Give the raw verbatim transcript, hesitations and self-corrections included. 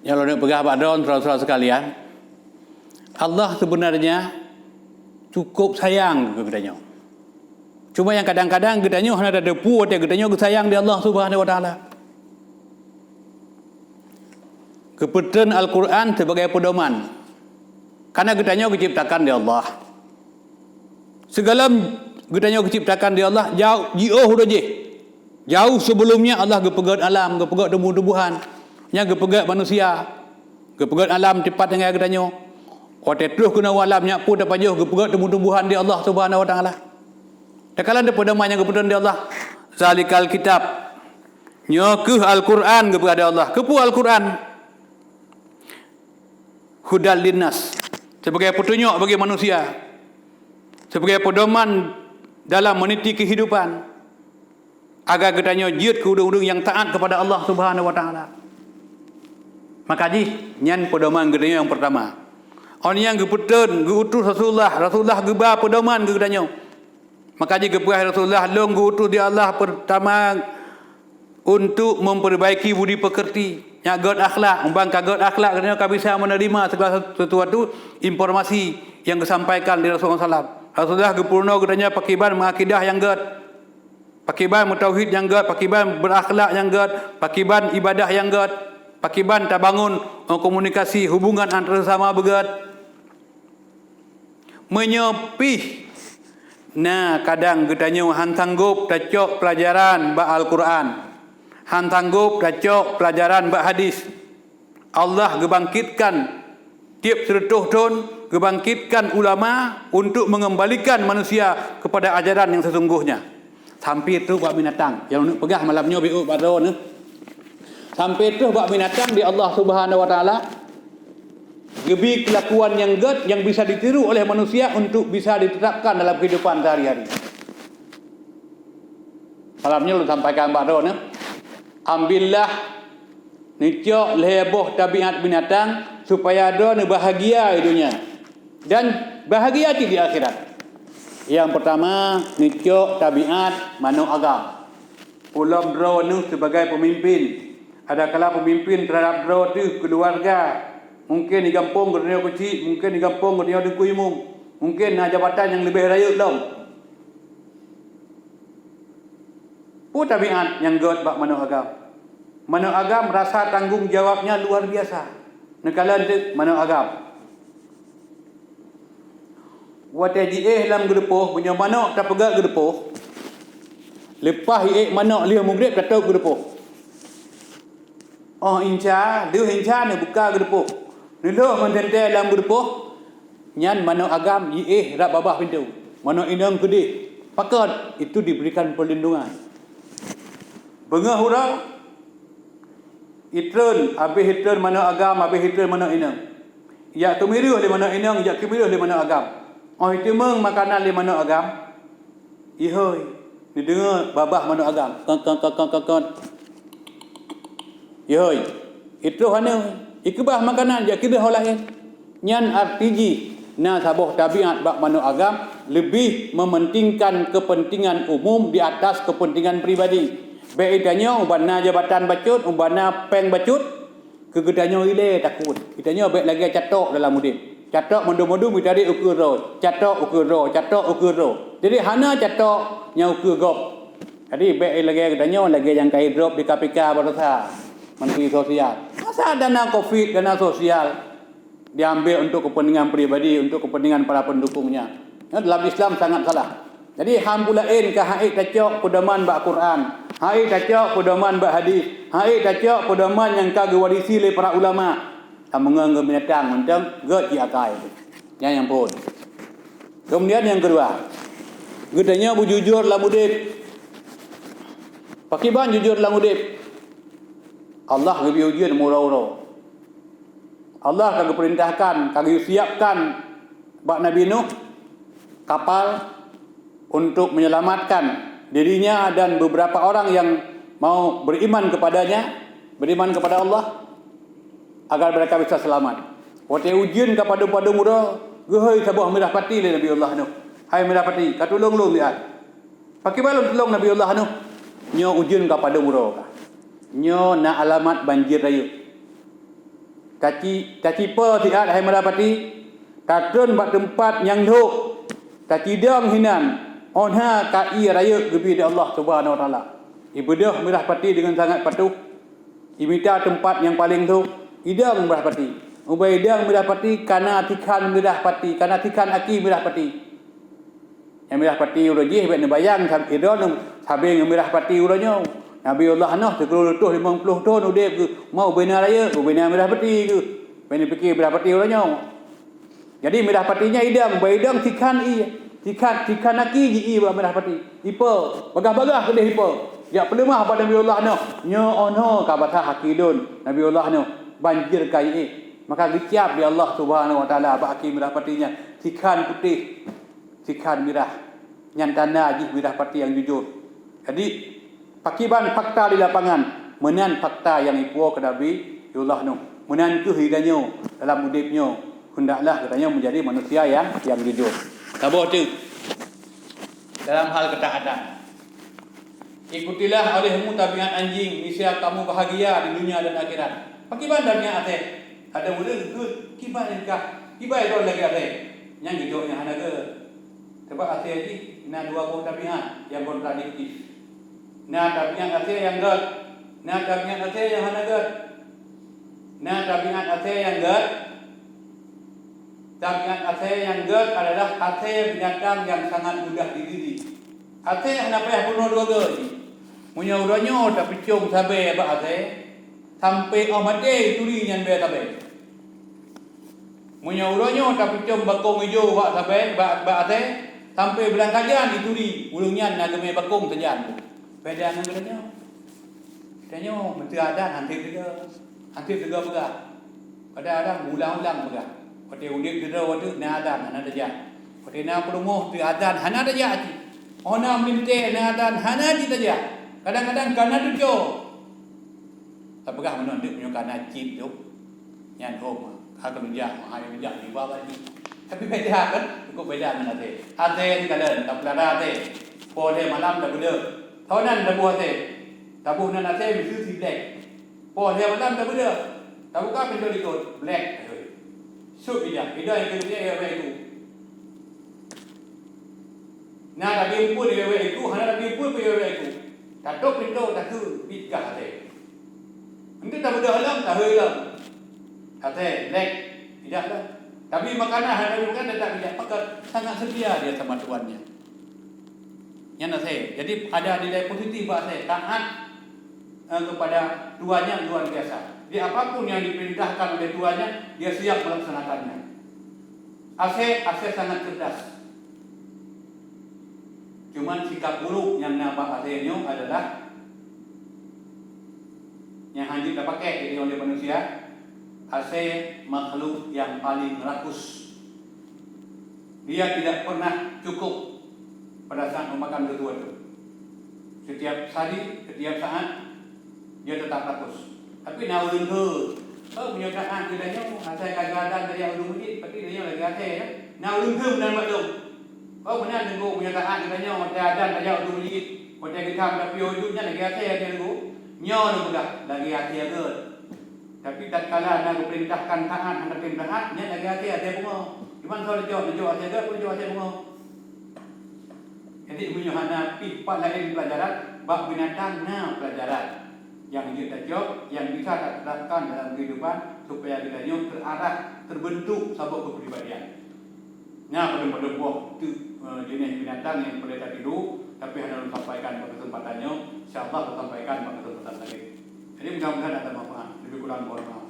Nyang lôn peugah bak droe, syedara-syedara sekalian, Allah sebenarnya cukup sayang keu geutanyoe. Cuma nyang kadang-kadang geutanyoe hana tateupeue watée geutanyoe geusayang di Allah Subhanahu wa Taala. Geupeutrön Al-Quran sebagai pedoman, karena geutanyoe geuciptakan di Allah. Sigohlom geutanyoe geuciptakan di Allah, jauh jiôh uroe jih. Jauh sebelumnya Allah geupeugét alam, geupeugét tumbuh-tumbuhan, nyang geupeugét manusia, geupeugét alam teumpat tinggai geutanyoe. Watée troh keunoe alam nyak pun tapajoh geupeugét tumbuh-tumbuhan di Allah Subhanahu wa Taala. Takalon pedoman nyang geupeudong di Allah, "Zalikal kitab." Nyoe kheueh Al-Quran geupeugah di Allah. Keupeue Al-Quran? Hudal linnas, sebagai peutunyok bagi manusia, sebagai pedoman dalam meniti kehidupan, agar geutanyoe jeuet keu ureuëng-ureuëng nyang taat kepada Allah Subhanahu wa Taala. Maka jih nyan pedoman geutanyoe nyang pertama. Ôn nyang geupeutreun geuutus Rasulullah, Rasulullah geuba pedoman keu geutanyoe. Maka jih geupeugah Rasulullah, "Lôn geuutus di Allah pertama untuk memperbaiki budi pekerti, nyang gét akhlak, umbang ka gét akhlak geutanyoe ka bisa menerima segala sesuatu informasi yang disampaikan di Rasulullah sallam. Rasulullah geupeurunoe geutanyoe pakiban meuakidah nyang gét, pakiban meutauhid nyang gét, pakiban berakhlak nyang gét, pakiban ibadah nyang gét, pakiban tabangun komunikasi hubungan antara sesama beugét." Meunyoe pih na kadang geutanyoe han sanggob tacok peulajaran bak Al-Quran, han sanggob tacok peulajaran bak hadis, Allah geubangkitkan tieb sireutoh thon, geubangkitkan ulama untuk mengembalikan manusia kepada ajaran yang sesungguhnya. Sampai troh bak binatang. Nyang lôn peugah malam nyoe beu bak droeneuh. Sampai troh bak binatang di Allah Subhanahu wa Taala geubi kelakuan nyang gét nyang bisa ditiru oleh manusia untuk bisa diterapkan dalam kehidupan sehari-hari. Malam nyoe lôn sampaikan bak droeneuh. Ambillah, neucok lhée boh tabiat binatang supaya droeneuh bahagia di dunia dan bahagia cit di akhirat. Nyang pertama, neucok tabiat manok agam. Ulôn droeneuh sibagai peumimpin, adakala peumimpin teuhadab droe teuh keuluwarga, mungken di gampông geutanyoe keuchik, mungken di gampông geutanyoe teungku imum, mungken na jabatan nyang leubeh rayeuk lom. Peue tabiat nyang gét bak manok agam? Manok agam rasa tanggong jawabnya luar biasa. Neukalon teuk manok agam. Watée jiéh lam geudeupoh, meunyoe manok tapeugét geudeupoh, leupah iék manok lheueh mugreb tatôb geudeupoh. Óh insa, deuh insa neubuka geudeupoh. Neulhôh ngon teuntée lam geudeupoh, nyan manok agam jiéh rab babah pintoe. Manok inong keudeh. Pakon? Itu diberikan perlindungan. Beungoh uroe, itreun, habéh itreun manok agam, habéh itreun manok inong. Jak keumireuh lé manok inong, jak keumireuh lé manok agam. Óh iteumeung makanan lé manok agam, ihôi, neudeungoe babah manok agam, "Kon, kon, kon, kon, kon, kon." Ihôi, itroh aneuk, ikeubah makanan, jak keudeh ho laén. Nyan arti jih na saboh tabiat bak manok agam leubeh mementingkan kepentingan umum di atas kepentingan pribadi. Bék geutanyoe uban na jabatan bacut, uban na péng bacut, keu geutanyoe ilée takot. Geutanyoe bék lagée catok dalam udeb. Catok mandum-mandum geutarek ukeue droe, catok ukeue droe, catok ukeue droe. Jadi hana catok nyang ukeue gob. Jadi bék lagée geutanyoe lagée nyang ka idrop di K P K baroesa, Menteri Sosial. Masa dana covid, dana sosial diambil untuk kepentingan pribadi, untuk kepentingan para pendukungnya. Ya, dalam Islam sangat salah. Jadi, han peue laén ka han ék tacok peudoman bak Quran, han ék tacok peudoman bak hadis, han ék tacok peudoman nyang ka geuwarisi lé para ulama. Tameungon ngon binatang mantong gét jiakai. Nyan nyang phon. Kemudian nyang keudua, geutanyoe beujujur lam udeb. Pakriban jujur lam udeb? Allah geubri ujeuen meuuroe-uroe. Allah ka geupeurintahkan, ka geusiapkan bak Nabi Nuh kapal untuk menyelamatkan dirinya dan beberapa orang yang mau beriman kepadanya, beriman kepada Allah, agar mereka bisa selamat. Watée ujeuen ka padum-padum uroe, geuhôi saboh mirah pati lé Nabi Allah Nuh, "Hai mirah pati, ka tulông lôn siat." Pakriban lôn tulông Nabi Allah Nuh? Nyoe ujeuen ka padum uroe ka. Nyoe na alamat banjir rayeuk. Taci-, tacipe siat hai mirah pati, tatreun bak teumpat nyang dhôk, tacidong hinan, 'oh na ka ié rayeuk geubri lé Allah Subhanahu wa Taala. Ibeudôh mirah pati deungon sangat patuh, imita teumpat nyang paleng dhôk, idong mirah pati. Ubak idong mirah pati, kana tikhan mirah pati, kana tikhan aki mirah pati. Nyang mirah pati uroe jih bék neubayang sab-, idong sabe ngon mirah pati uroe nyoe. Nabi Allah Nuh sikureueng reutôh limong ploh thon udeb geuh, ma ubena rayeuk, ubena mirah pati geuh. Bék neupike mirah pati uroe nyoe. Jadi mirah pati nyan idong, bak idong tikhan ié, tikhan, tikhan aki ji ié bak mirah pati. Ipe, bagah-bagah keudeh ipe. Jak peuleumah bak Nabi Allah Nuh, nyoe 'oh noe ka basah aki lôn, Nabi Allah Nuh, banjir ka ié. Maka geucab lé Allah Subhanahu wa Taala bak aki mirah pati nyan, tikhan putéh. Tikhan mirah, nyan tanda jih mirah pati nyang jujur. Jadi, pakiban fakta di lapangan, meunan fakta nyang ipuwoe keu Nabi Allah Nuh. Meunan kheueh geutanyoe dalam udeb nyoe, hendaklah geutanyoe meujadi manusia nyang, nyang jujur. Saboh teuk dalam hal keutaatan. Ikutilah olehmu tabiat anjing, niscaya kamu bahagia di dunia dan akhirat. Pakiban tabiat asèe? Ada ureueng geukheun, kiban nyang kah, kiban droe lagèe asèe. Nyan geujok nyang hana gèt. Sabab asèe jih na dua boh tabiat nyang kontradiktif. Na tabiat asèe nyang gèt, na tabiat asèe nyang hana gèt. Na tabiat asèe nyang gèt. Tabiat asèe nyang gèt adalah asèe binatang nyang sangat mudah dididik. Asèe hana payah peurunoe dua goe jih. Meunyoe uroe nyoe tapeucom sabèe bak asèe, sampoe 'oh maté ituri nyan bèe sabèe. Meunyoe uroe nyoe tapeucom bakong ijo bak sabèe, bak, bak asèe, sampoe blang sajan ituri, ureueng nyan na geumè bakong sajan. Beda ngon geutanyoe. Tanyoe meuseuti adan han sép teuga, han sép teuga peugah. Kadang-kadang ulang-ulang peugah. Watèe udép sidroe watèe na adan hana tajak. Watèe na peurumoh teu adan hana tajak cit. 'Oh na meulintèe na adan hana cit tajak. Kadang-kadang ka na tuco. Tapeugah meunan deuek meunyoe ka na cit dok. Nyan hom, ka keunong jak, hai keunong jak, diba bak jih. Tapi beda kan? Cukup beda ngon asèe. Asèe ni kalon, tapeulara asèe. Poh lhèe malam tabeudôh. Thon nan taboh asèe. Taboh nan asèe miseue si black. Poh lhèe malam tabeudôh. Tabuka pintoe likot, black. Sôk ija, ija nyang keu black, black itu. Na tabi eumpeuen iwèk-wèk iku, hana tabi eumpeuen pih iwèk-wèk iku. Tatôp pintoe takheun pih gah asèe. Enteuk tabeudôh lom, tahôi lom. Asèe, black, tidak dah. Tapi makanan hana tabi makan, tetap tidak. Maka sangat setia dia sama tuannya. Nyan asèe. Jadi ada nilai positif bak asèe. Taat eh, kepada tuannya luar biasa. Jadi, apapun yang diperintahkan oleh tuannya, dia siap melaksanakannya. Asèe, asèe sangat cerdas. Cuman sikap buruk nyang na bak asèe nyoe adalah nyang hana jeuet tapakèk jadi oleh manusia, asèe makhluk yang paling rakus. Dia tidak pernah cukup pada saat memakan sesuatu. Setiap hari, setiap saat, dia tetap rakus. Tapi na ureueng kheun, "Oh, meunyoe taat geutanyoe, asai ka adan tajak u meuseujid, tapi geutanyoe lagèe asai, ya." Na ureueng kheun meunan bak lôn. "Oh, meunan Teungku, meunyoe taat geutanyoe, watèe adan tajak u meuseujid, watèe geutam tapiôh ujeuen nyan lagèe asai, ya Teungku." Nyoe lôn peugah, lagèe asai gèt. Tapi tatkala na geupeurintahkan taat hana tem taat, nyan lagèe asai, asai beungoh. Cuman soe neujok, neujok asai gèt, neujok asai beungoh. Jadi, meunyoe hana pih pat laén peulajaran, bak binatang na peulajaran nyang jeuet tacok, nyang bisa taterapkan dalam keuhidupan supaya geutanyoe teuarah, teubeuntuk saboh keupribadian. Na padum-padum boh teuk, eh, jeunèh binatang nyang peureulèe tatiru, tapi hana lôn sampaikan bak keuseumpatan nyoe. Insya Allah lôn sampaikan bak keuseumpatan laén. Jadi, mudah-mudahan ada manfaat. Lebih kurang mohon maaf.